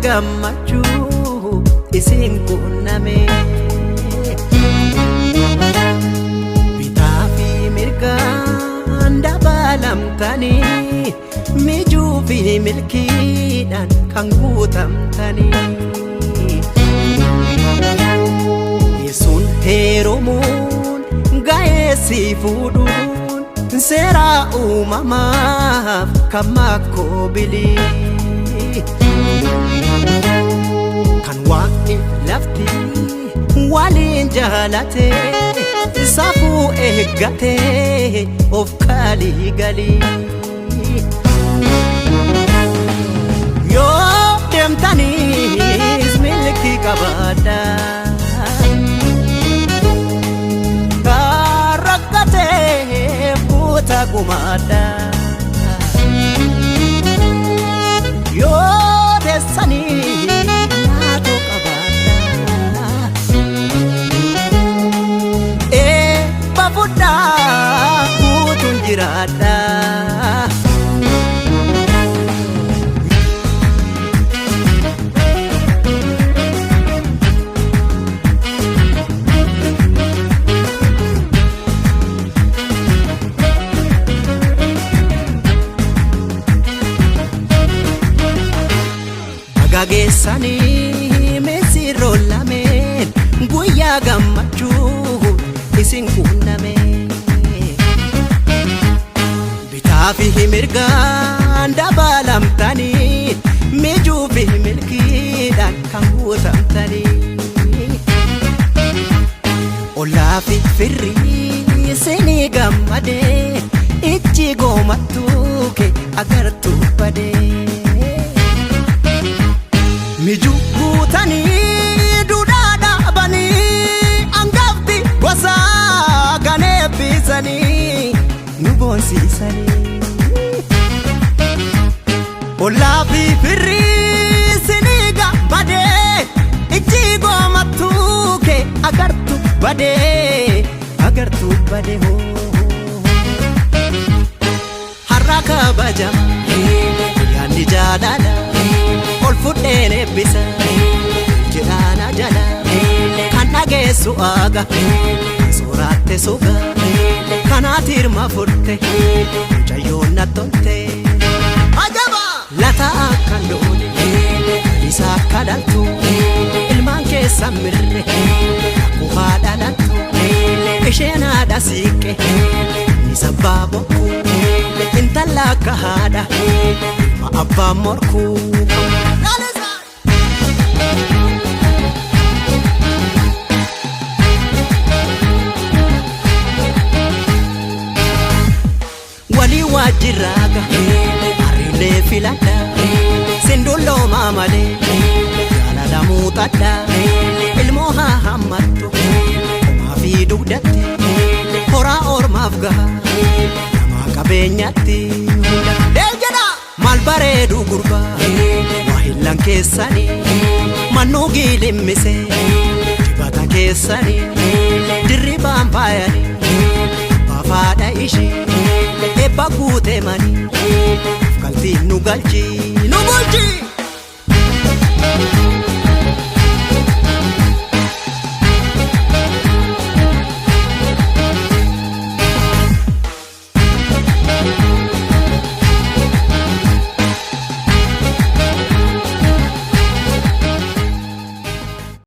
Gammachuu isin quunname. Bitaa fi mirgaan dabalamtanii, mijuu fi milkiidhaan kan guutamtanii. Yesuun heerumuun, ga'eessi fuudhuun, seera uumamaaf kan makkoo bilii. Kan Waaqni lafti waliin jaalate, safuu eeggate of kaalii galii. Yoo deemtaniis milkii qabaadha. Kan rakkatee guuta gumaadha. Yoo teessanii naatoo qabaadha. Eebba fudhaa, guutuun jiraadha. Gageessanii misirroo lameen, guyyaa gammachuu isin quunname. Bitaa fi mirgaan dabalamtanii, mijuu fi milkiidhaan kan guutamtanii. Ollaa fi firri isinii gammadee, ijji goomattuu kee agartuu badee. Mijuu guutanii, duudhaa dhaabanii, hangafti gosa kan eebbisanii nu boonsiisanii. Ollaa fi firri sinii gammadee, ijji goomattuu kee agartu badee, agartuu badee hoo. Har'a kabajama yaadni jaalala, ol fudheen eebbisa jedhaana jala, kan dhageessu aga, kan sooraatte suga, kanaati hirma furte mucayyoon na tolte. Ajaba! Lata akka looni, isa akka dhaltu, ilmaan keessa mirre akkuma haadha dhaltu, isheen haadha siiqqe, isa abbaa bokkuu, intala akka haadha ilma abbaa morkuu. Walii waajjirraaga harriilee filadha, sindulloomaa malee jaalala muuxadha, ilmoo haa hammattu homaa fi dugdatti, horaa ormaaf gaha namaa qabeenyatti. Maal bareedu gurbaa waa hillan keessanii, mannuu giilimmise dibata keessanii, dirribaan faayanii baafaadha ishii, eebba guutee manii galtiin nu galchii.